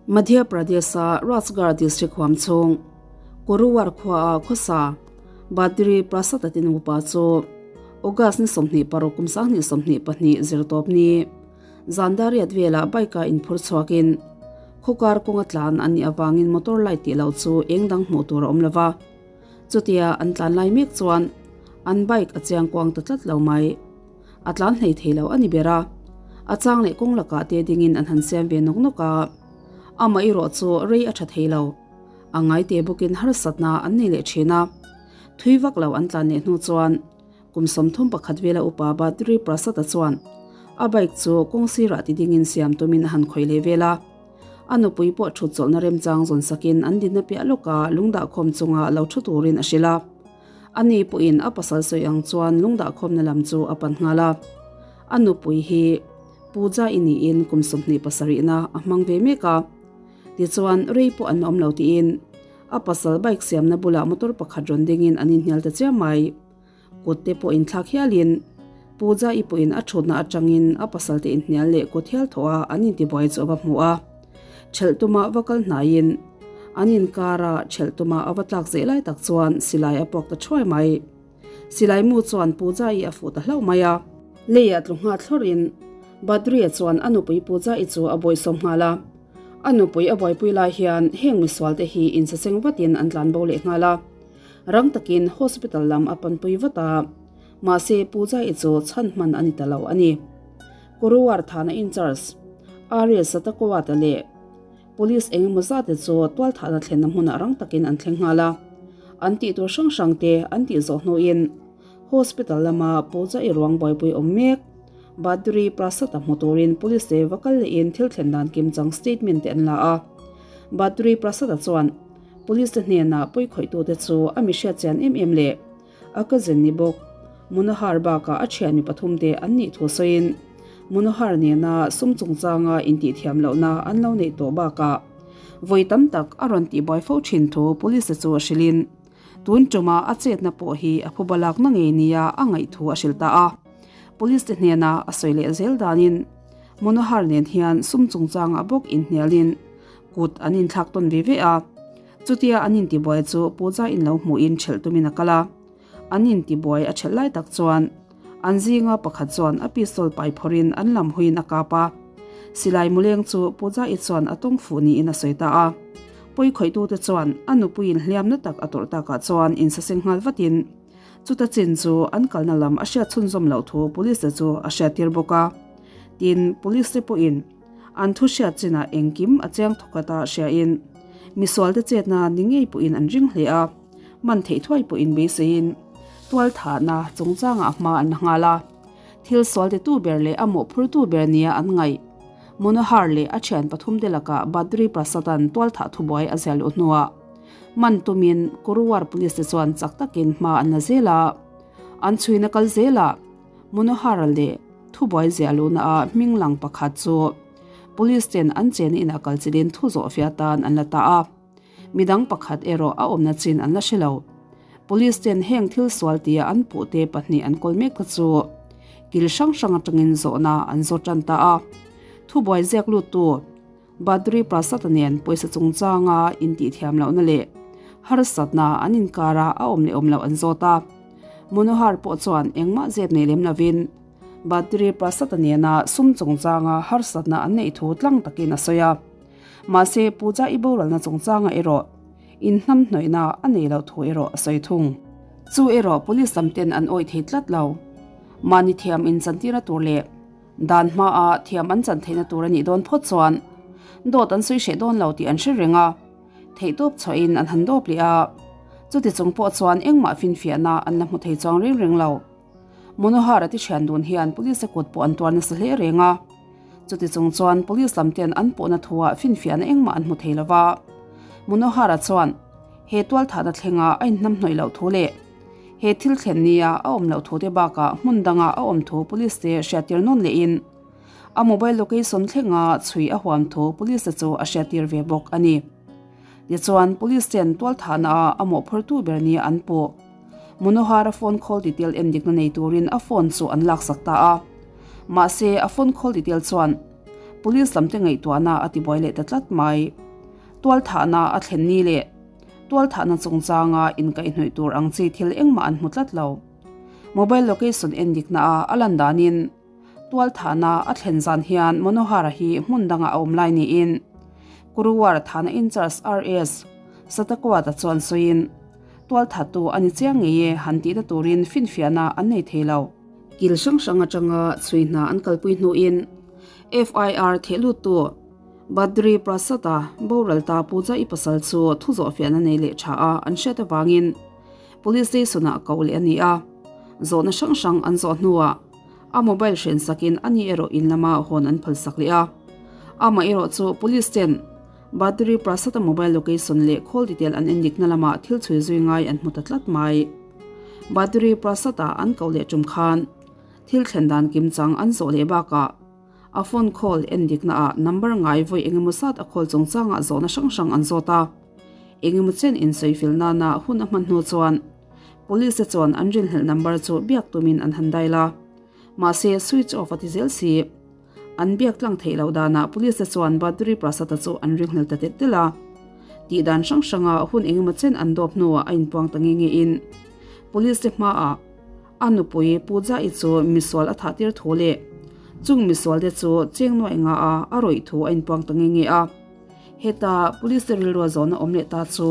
Madhya Pradesh-a Rajgarh district huam chhung Kuruwar khuaah khawsa Badri Prasad-a te nupa chu August ni 26 kum 2022 zirtawp ni Zandariat velah bike-a inphur chhuakin khawkar kawnga tlan an nih avangin motor light tih loh chu eng dang hmuh tur a awm lova. Chutia an tlan lai mek chuan an bike a chiang kuang ta tlat lo mai. A tlan hlei thei lo a ni ber a, a chang leh kawng lakah te dingin an han siam ve nawk nawk a. Amah erawh chu rei a tha thei lo. A ngai te bawkin harsatna an nei leh thin a. Thui vak lo an tlan leh hnu chuan kum 31 vela upa Badri Prasad-a chuan a bike chu kawng sirah ti dingin siam tumin a han khawih leh vel a. A nupui pawh thut chawlhna remchang zawn sakin an dinna piah lawka lungdahkhawm chunga lo thu turin a hrilh a. Ani pawhin a pasal sawi ang chuan lungdahkhawmna lam chu a pan nghal a. A nupui hi Pooja i niin kum 27 na a hmang ve mek a. Tichuan, rei pawh an awm lo tiin a pasal bike siamna bulah motor pakhat rawn dingin an inhnial ta chiam mai. Kut te pawh inthlak hialin Pooja i pawhin a thutna atangin a pasal te inhnial leh kut hial thawh a an intibuai chu a va hmu a. Ṭhelh tuma va kal hnaiin an inkara ṭhelh tuma a va tlak zeh lai tak chuan silai a puak ta ṭhuai mai. Silai mu chuan Pooja i a fuh ta hlauh mai a. Leiah tlu ngha thlawrhin Badri-a chuan a nupui Pooja i chu a bawihsawm nghal a. A nupui a buaipui lai hian heng misual te hi insaseng vatin an tlan bo leh nghal a. Rang takin hospital lam a panpui vat a, mahse Pooja i chu chhan hman a ni ta lo a ni. Kuruwar thana in-charge Ariel Satakowata leh Police eng emaw zate chu tualthahna thlenna hmunah rang takin an thleng nghal a. An tih tur hrang hrang te an tih zawh hnuin hospital lama Pooja i ruang buaipui awm mek Badri Prasad-a hmu turin Police te va kal lehin thil thlen dan kimchang statement te an la a. Badri Prasad-a chuan Police te hnenah pawikhawih-tute chu a mi hriatchian em em leh A cousin ni bawk. Manohar bakah a thian mi pathum te an nih thu sawiin Manohar nena sum chungchanga intihthiam lohna an lo neih tawh bakah vawi tam tak a rawn tihbuai fo thin thu police te chu a hrilhin tun tuma a chetna pawh hi a phuba lakna ngei nia a ngaih thu a hrilh ta a. Police te hnena a sawi leh zel danin Manohar nen hian sum chungchangah bawk inhnialin kut an inthlak tawn ve ve a. Chutia an intibuai chu Pooja in lo hmuhin ṭhelh tumin a kal a. An intibuai a ṭhelh lai tak chuan an zinga pakhat chuan a pistol pai phawrhin an lam huiin a kap a. Silai muleng chu Pooja i chuan a tawng fuh niin a sawi ta a. Pawi khawihtute chuan a nupuiin hliamna tak a tawrh takah chuan insaseng nghal vatin chuta chin chu an kalna lam a hriat chhunzawm loh thu police te chu a hriattir bawk a. Tin, police te pawhin An thu hriat chinah engkim a chiang thawkhat a hriain misualte chetna ni ngei pawhin an ring hle a, man theih thuai pawhin beiseiin tualthahna chungchangah hma an la nghal a. Thil sual titu ber leh a mawhphurtu ber nia an ngaih Manohar leh a thian pathumte lakah Badri Prasad-a'n tualthah thubuai a ziah luh hnuah man tumin Kuruwar Police te chuan chak takin hma an la zel a, an chhuina kal zelah Manohar-a leh Thubuai ziah luhna ah hming lang pakhat chu Police ten an chena inah kal chilhin thu zawh fiah tan an la ta a, midang pakhat erawh a awmna chin an la hre lo. Police ten heng thil sual tia an puhte pahnih an kawl mek te chu kil hrang hrang atangin zawhna an zawt tan ta a. Thubuai ziak luttu Badri Prasad-a nen pawisa chungchanga intihthiam lohna leh harsatna an inkara a awm leh awm loh an zawt a. Manohar pawh chuan engmah zep nei lem lovin Badri Prasad-a nena sum chungchanga harsatna an neih thu tlang takin a sawi a. Mahse, Pooja i boralna chungchanga erawh inhnamhnawihna a nei loh thu erawh a sawi thung. Chu erawh police lam ten an awih thei tlat lo. Mahni thiam inchantirna tur leh Dan hmaa thiam an chan theihna tur a nih dawn phawt chuan dawt an sawi hreh dawn lo tih an hre reng a, theihtawp chhuahin an han dawp leh a, chuti chung pawh chuan engmah finfiahna an la hmu thei chuang reng reng lo. Manohar a ti thian dun hian police-a kut pawh an tuar nasa hle reng a, chuti chung chuan police lam ten an puhna thuah finfiahna engmah an hmu thei lo va. Manohar-a chuan he tualthahna thlenga a inhnamhnawih loh thu leh, He thil thlen nia a awm loh thute bakah hmun danga a awm thu police te hriattir nawn lehin a mobile location thlenga chhui a huam thu police te chu a hriattir ve bawk a ni. Tichuan, police ten tualthahna ah a mawhphurtu ber nia an puh. Manohar-a phone call detail endikna nei turin a phone chu an laksak ta a. Mahse, a phone call detail chuan. Police lamte ngaihtuahna a tibuai leh ta tlat mai. Tualthahna a thlen ni leh tualthahna chungchanga inkaihhnawih tur ang chi thil engmah an hmu tlat lo. Mobile location en dikna a a lan danin tualthahna a thlen zan hian Manohara hi hmun dangah a awm lai niin Kuruwar thana in-charge RS Satakuata chuan sawiin tualthahtu a ni chiang ngei e han tihna turin finfiahna an nei thei lo. Kil hrang hrang atanga chhui hna an kalpui hnuin FIR thehluttu Badri Prasad-a boral ta Pooja i pasal chu thu zawhfiahna nei leh tha a an hriat avangin Police station-ah koh leh a ni a, zawhna hrang hrang an zawh hnuah a mobile hren sakin ani erawh in lama hawn an phal sak leh a. Amah erawh chu Police ten Badri Prasad-a mobile location leh call detail an endikna lamah thil chhui zui ngai an hmu ta tlat mai. Badri Prasad-a an koh leh tum khan thil thlen dan kimchang an zawh leh bakah a phone call endikna ah number ngai vawi engemaw zat a call chungchangah zawhna hrang hrang an zawt a. Engemaw chen insawi nana hun a hman hnu chuan Police te chuan an rinhlelh number chu biak tumin an han dial a. Mahse switch off a ti zel si. An biak tlang theih loh danah Police te chuan Badri Prasad-a chu an ringhlel ta telh telh a. Tih dan hrang hranga hun engemaw chen an dawp hnuah a inpuang ta nge nge in Police te hmaah a nupui Pooja-i chu misual a thah tir thu leh chung misual te chu cheng nuaih nga a a rawih thu a inpuang ta nge nge a. Heta Police te rilrua zawhna awm leh ta chu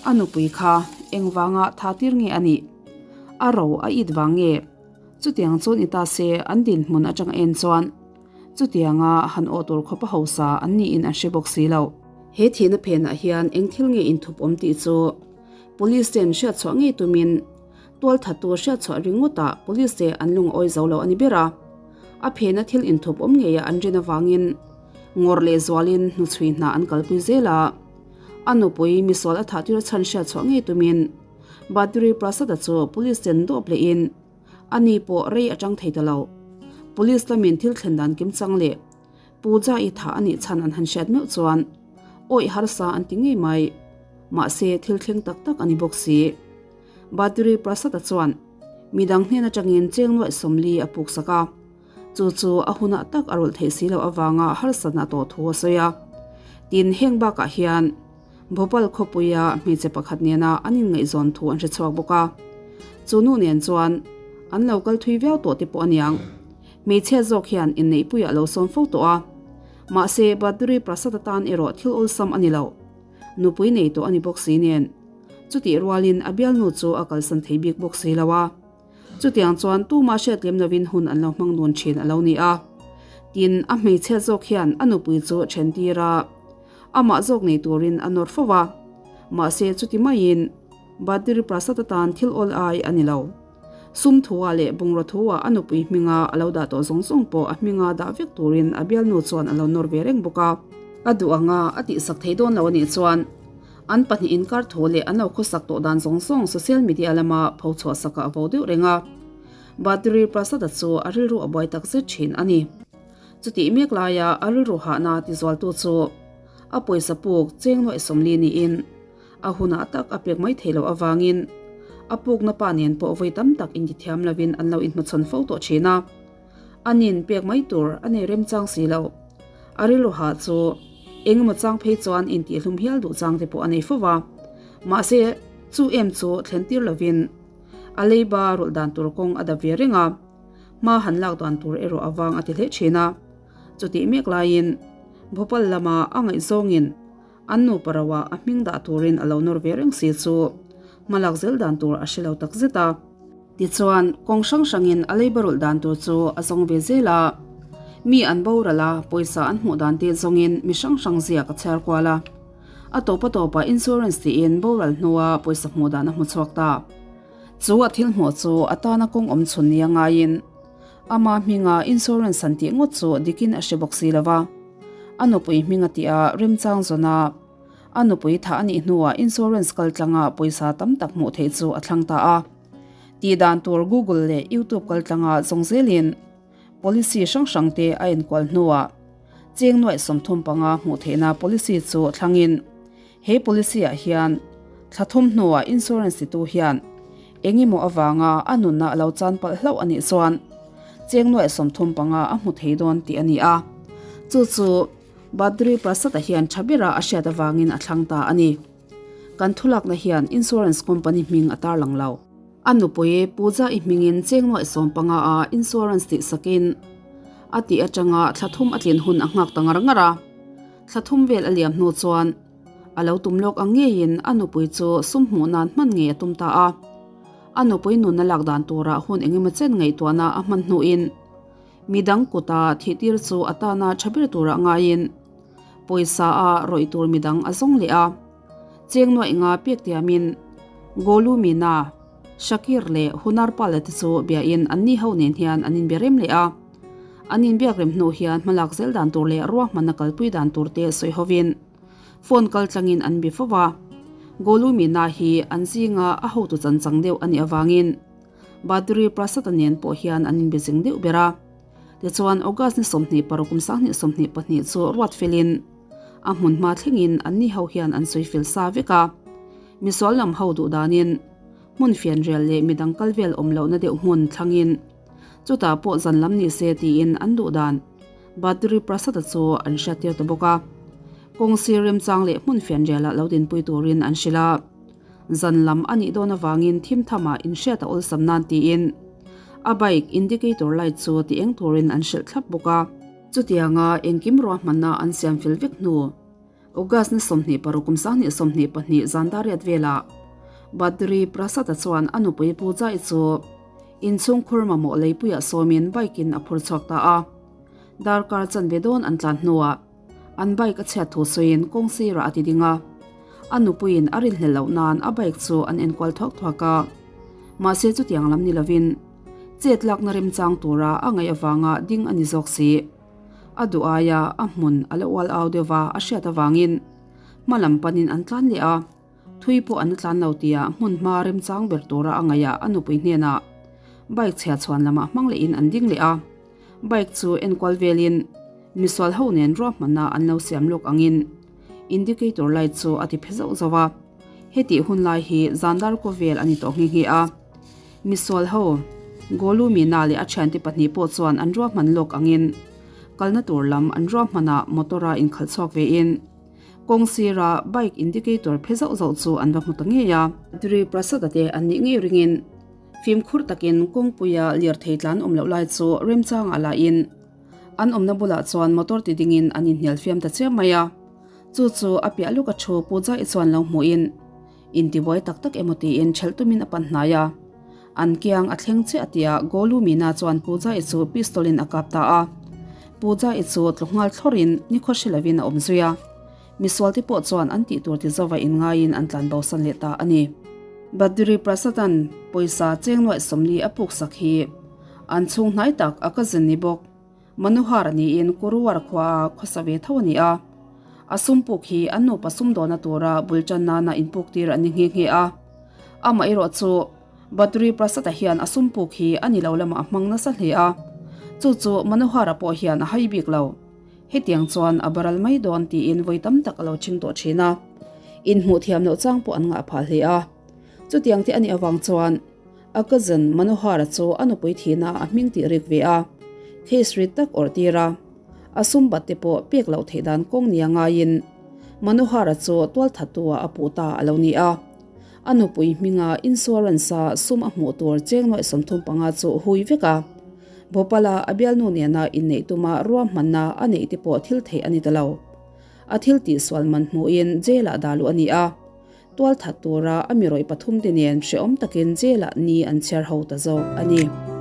a nupui kha engvanga thah tir nge a nih? A ro a it vang nge? Chutiang chu ni ta se an dinhmun atang en chuan chutianga han awh tur khawpa hausa an niin an hre bawk si lo. He thihna phenah hian eng thil nge inthup awm tih chu Police ten hriatchhuah ngei tumin tualthattu hriatchhuah ringawtah Police te an lungawi zo lo a ni ber a. A phena thil inthup awm ngeia an rin avangin ngawrh leh zualin hnuchhui hna an kalpui zel a. A nupui misual a thah tir chhan hriatchhuah ngei tumin Badri Prasad-a chu Police ten dawp lehin ani pawh rei a tang thei ta lo. Police lamin thil thlen dan kim chang leh Pooja-i thah a nih chhan an han hriat meuh chuan awih harsa an ti ngei mai. Mahse thil thleng tak tak a ni bawk si. Badri Prasad-a chuan midang hnen atangin cheng nuaih 40 a puk sak a. Chu chu a hunah tak a rawlh theih si loh avanga harsatna tawh thu a sawi a. Tin, heng bakah hian Bhopal khawpuia hmeichhe pakhat nena an inngaihzawn thu an hre chhuak bawk a. Chu nu nen chuan an lo kal thui viau tawh te pawh a niang. Hmeichhia zawk hian inneihpuiah a lo sawm fo tawh a. Mahse, Badri Prasad atan erawh thil awlsam a ni lo. Nupui nei tawh a ni bawk si nen. Chutih rualin a bialnu chu a kalsan thei bik bawk si lo a. Chutiang chuan tuma hriat lem lovin hun an lo hmang dun thin a lo ni a. Tin, a hmeichhia zawk hian a nupui chu then tir a, amah zawk nei turin a nawr fo a. Mahse, chuti maiin Badri Prasad atan thil awl ai a ni lo. Sum thua leh bungraw thua a nupui hminga a lo dah tawh zawng zawng pawh a hminga dah vek turin a bialnu chuan a lo nawr ve reng bawk a. A duh anga a tihsak thei dawn lo a nih chuan An pahnih inkar thu leh an lo khawsak tawh dan zawng zawng social media lama pho chhuah sakah a vo deuh reng a. Badri Prasad-a chu a rilru a buai tak zet thin a ni. Chutih mek laia a rilru hahna tizualtu chu a pawisa puk cheng nuaih 40 niin a hunah tak a pek mai theih loh avangin a pukna pa nen pawh vawi tam tak intithiam lovin an lo inhmachhawn fo tawh thin a. A nin pek mai tur a nei remchang si lo. A rilru hah chu engemaw chang phei chuan intihhlum hial duh chang te pawh a nei fo va. Mahse, chu em chu thlen tir lovin a leiba rulh dan tur kawng a dap ve reng a, hma han lak dan tur erawh a vang a ti hle thin a. Chutih mek laiin Bhopal lama a ngaihzawngin an nupa roah a hming dah turin a lo nawr ve reng si chu hma lak zel dan tur a hre lo tak zet a. Tichuan, kawng hrang hrangin a leiba rulh dan tur chu a zawng ve zel a. Mi an boral a, pawisa an hmuh dan te zawngin mi hrang hrang ziak a chhiar kual a. A tawpa tawpah insurance tiin boral hnua pawisa hmuh dan a hmu chhuak ta. Chu a thil hmuh chu a tana kawng awm chhun nia ngaiin ama hminga insurance han tih ngawt chu dikin a hre bawk si lo va. A nupui hminga tih a remchang zawn a. A nupui thah a nih hnuah insurance kal tlanga pawisa tam tak hmuh theih chu a thlang ta a. Tih dan tur Google leh YouTube kal tlanga zawng zelin policy hrang hrang te a enkual hnuah cheng nuaih 35 hmuh theihna policy chu thlangin he policy ah hian thla thum hnuah insurance titu hian engemaw avanga a nunna a lo chan palh hlauh a nih chuan cheng nuaih 35 a hmu thei dawn tih a ni a. Chu chu Badri Prasad-a hian tha bera a hriat avangin a thlang ta a ni. Kan thulakna hian insurance company hming a tarlang lo. A nupui Pooja-i hmingin cheng nuaih 15 a insurance tih sakin a tih atanga thla thum a tlin hun a nghak ta ngar ngar a. Thla thum vel a liam hnu chuan a lo tum lawk ang ngeiin a nupui chu sum hmuh nan hman ngei a tum ta a. A nupui nunna lak dan turah hun engemaw chen ngaihtuahna a hman hnuin midang kuta thihtir chu a tana tha ber turah ngaiin pawisa a rawih tur midang a zawng leh a. Cheng nuaih nga pek tiamin Golu Meena, Shakir leh Hunar Pala te chu biain anni ho nen hian an inbe rem leh a. An inbiak rem hnu hian hmalak zel dan tur leh ruahmanna kalpui dan tur te sawi hovin phone kal tlangin an be fo va. Golu Meena hi an zinga a hotu chanchang deuh a nih avangin Badri Prasad-a nen pawh hian an inbe zing deuh ber a. Tichuan August ni 26 kum 2022 chu ruat felin A hmun hma thlengin anni ho hian an sawi fel sa vek a. Misual lam ho duh danin hmun fianrial leh midang kal vel awm lohna deuh hmun thlangin chutah pawh zan lam ni se tiin an duh dan Badri Prasad-a chu an hriattir ta bawk a. Kawng sir remchang leh hmun fianrialah lo dinpui turin an hrilh a. Zan lam a nih dawn avangin thim thamah inhriat a awlsam nan tiin a bike indicator light chu ti eng turin an hrilh thlap bawk a. Chutianga engkim ruahmanna an siam fel vek hnu, August ni 26 kum 2022 zan dariat velah Badri Prasad-a chuan a nupui Pooja-i chu inchhung khur mamawh leipuiah sawmin bike-in a phur chhuak ta a. Darkar chanve dawn an tlan hnuah an bike a chhiat thu sawiin kawng sirah a ti ding a. A nupuiin a rinhlelh loh nan a bike chu an enkual thuak thuak a. Mahse chutiang lam ni lovin Chet lakna remchang tura a ngaih avanga ding a ni zawk si. A duh aia a hmun a la ual au deuh va a hriat avangin hma lam panin an tlan leh a, thui pawh an la tlan lo tia hmun hma remchang ber tura a ngaihah a nupui hnenah bike chhia chhuan lamah hmang lehin an ding leh a. Bike chu enkual velin misual ho nen ruahmanna an lo siam lawk angin indicator light chu a ti phe zauh zauh a. Hetih hun lai hi zan dar kaw vel a ni tawh nghe nghe a. Misual ho, Golu Meena leh a thiante pahnih pawh chuan an ruahman lawk angin kalna tur lam an ruahmanah motor-a inkhalh chhuak vein kawng sira bike indicator phe zauh zauh chu an va hmu ta ngei a. Dri Prasad-a te an nih ngei ringin fimkhur takin kawngpuia lirthei tlan awm loh lai chu remchangah lahin an awmna bulah chuan motor ti dingin an inhnial fiam ta chiam mai a. Chu chu a piah lawk a thu Pooja-i chuan lo hmuhin Intibuai tak tak emaw tiin ṭhelh tumin a pan hnai a. An kiang a thleng chiah tia Golu Meena chuan Pooja-i chu pistol-in a kap ta a. Pooja-i chu tlu nghal thlawrin nikhaw hre lovin a awm zui a. Misualte pawh chuan an tih tur ti zova inngaiin an tlan bosan leh ta a ni. Badri Prasad-a'n pawisa cheng nuaih 40 a puksak hi an chhung hnai tak a cousin ni bawk. Manohar niin Kuruwar khua a khawsa ve tho a ni a. A sum puk hi an nupa sumdawhna tura bul tan nana inpuk tir an ni nghe nghe a. Amah erawh chu Badri Prasad-a hian a sum puk hi a ni lo lamah a hmang nasa hle a. Chu chu Manohar-a pawh hian a hai bik lo. Hetiang chuan a baral mai dawn tiin vawi tam tak a lo ching tawh thin a. Inhmuh thiam loh chang pawh an ngah phah hle a. Chutiang te a nih avang chuan A cousin Manohar-a chu a nupui thihna a hming tih rik ve a, case rit tak awrh tir a, a sum bat te pawh pek loh theih dan kawng nia ngaiin Manohar-a chu tualthattu-ah a puh ta a lo ni a. A nupui hminga insurance-a sum a hmuh tur cheng nuaih 35 chu hui vek a, Bhopal-a a bialnu nena inneih tuma ruahmanna a neih te pawh thil theih a ni ta lo. A thil tihsual man hmuhin jail-ah dah luh a ni a. Tualthat tura a mi rawih pathum te nen hrehawm takin jail-ah ni an chhiar ho ta zawk a ni.